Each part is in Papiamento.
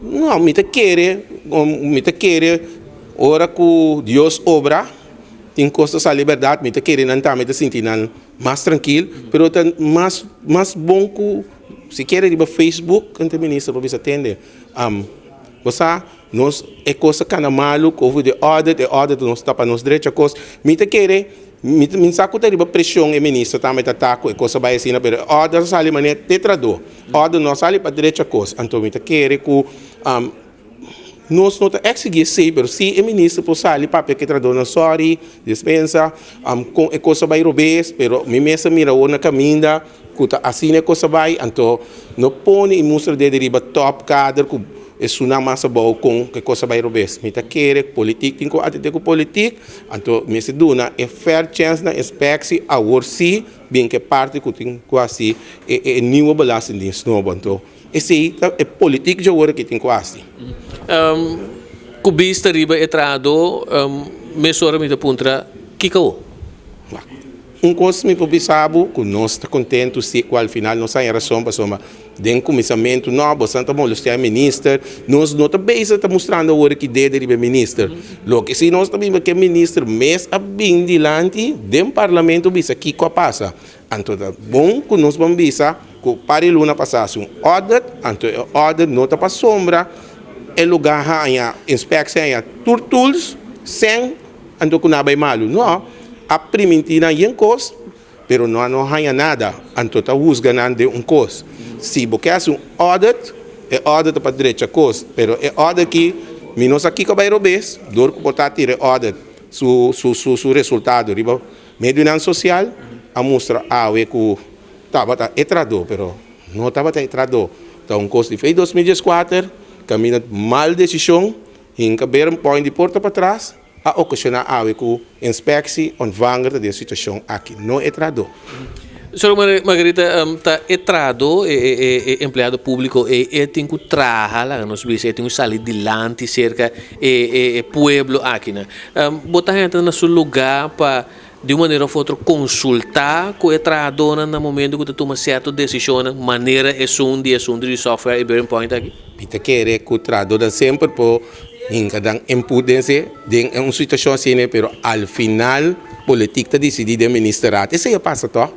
No, mi ta kere ora ku Dios obra, tin kos ta sali berdat, mi ta kere nan tambe ta sinti nan mas trankil, pero ta mas bon ku si kere riba Facebook, ante minister pa bisa tende. Bosa, nos e kos a kana malu, over de audit, e audit nos ta pa nos drecha kos. Mi ta kere, mi sa ku ta riba preshon e minister tambe ta ku e kos a bai asina, pero audit sali manera tetradó. Audit no sali pa drecha kos. Anto mi ta kere ku nos no ta eksigí esei, pero si e minister por sali papia ku e trahadónan, sorry, dispensa, kon e kos a bai robes, pero mi mes a mira awor na kaminda ku ta asina e kos a bai, anto no pone i mustra dede riba top kader ku esunnan mas abou kon e kos a bai robes. Mi ta kere politiek tin ku atendé ku politiek, anto mester duna e fair chance na inspectie awor si bin ku e parti ku tin ku hasi e nieuwe belastingdienst nobo. Anto esei ta e politiek dje awor ku tin ku hasi. Ku bista riba e trahadó, mesora mi ta puntra kiko? Un kos mi por bisa bo ku nos ta kontentu si ku al final nos haña rason, pasobra den kuminsamentu no bo ta molestia e minister. Nos no ta bezig ta mustrando awor ki dede riba e minister. Loke si nos ta biba ku e minister mes a bin dilanti den parlamento bisa kiko a pasa. Anto ta bon ku nos ban bisa ku par di luna pasá hasi un audit, anto e audit no ta pasobra e lugá haña inspectie, haña tur tools sen, anto ku nan a bai malu. No, a primintí nan yen kos, pero no a no haña nada, anto ta husga nan den un kos. Si bo ke hasi un audit, e audit ta pa drecha kos, pero e audit aki mi no sa kiko a bai robes, dor ku bo ta tira e audit su resultado riba medionan sosial, a mustra awe ku tabata e trahadó, pero no tabata e trahadó. Ta un kos di fe 2014, kaminda mal desishon, hinka Berenpoint di porta patras, a okashoná awe ku inspectie ontvanger ta den situashon aki, no e trahadó. Señor Margarita, ta e trahadó, e empleado públiko, e tin ku traha, laga nos bisa, e tin ku sali dilanti serka e pueblo aki nan. Bo ta haña na su lugá pa di un manera òf otro konsultá ku e trahadónan na momento ku ta tuma sierto desishonnan manera esun di asuntu di software i Berenpoint aki? Mi ta kere ku trahadónan semper por hinka nan input den se den un situashon asina, pero al final politiek ta disidí den ministerraad. Esei a pasa tòg.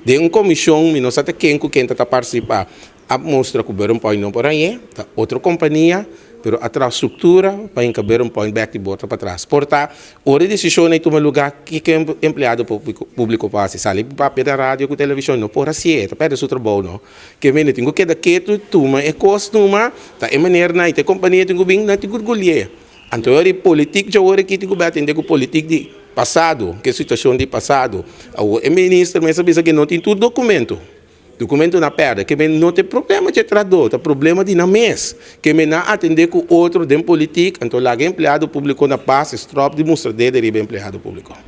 Den un komishon mi no sa ta ken ku ken ta partisipá. A mustra ku Berenpoint no por hañ'é, ta otro kompania, pero a traha struktura pa hinka Berenpoint bèk di bota patras. Por ta ora e desishon ei tuma lugá, kiko empleado públiko por hasi? Sali papia na radio ku televishon? No por hasié, e ta pèrdè su trabou no. Ke mende tin ku keda ketu, tuma e kos numa, ta e manera nan, i ta e kompania tin ku bin, nan tin ku gulié. Anto ora e politik dje awor aki tin ku bai atendé ku politik di pasado, ku e situashon di pasado. Awor e minister mes a bisa ku e no tin tur dokumento. Dokumento na pèrdè. Ke men no ta e problema dje trahadó, ta problema di nan mes. Ke men nan atendé ku otro den politik, anto laga e empleado públiko na pas, e stròp di mustra dede riba e empleado públiko.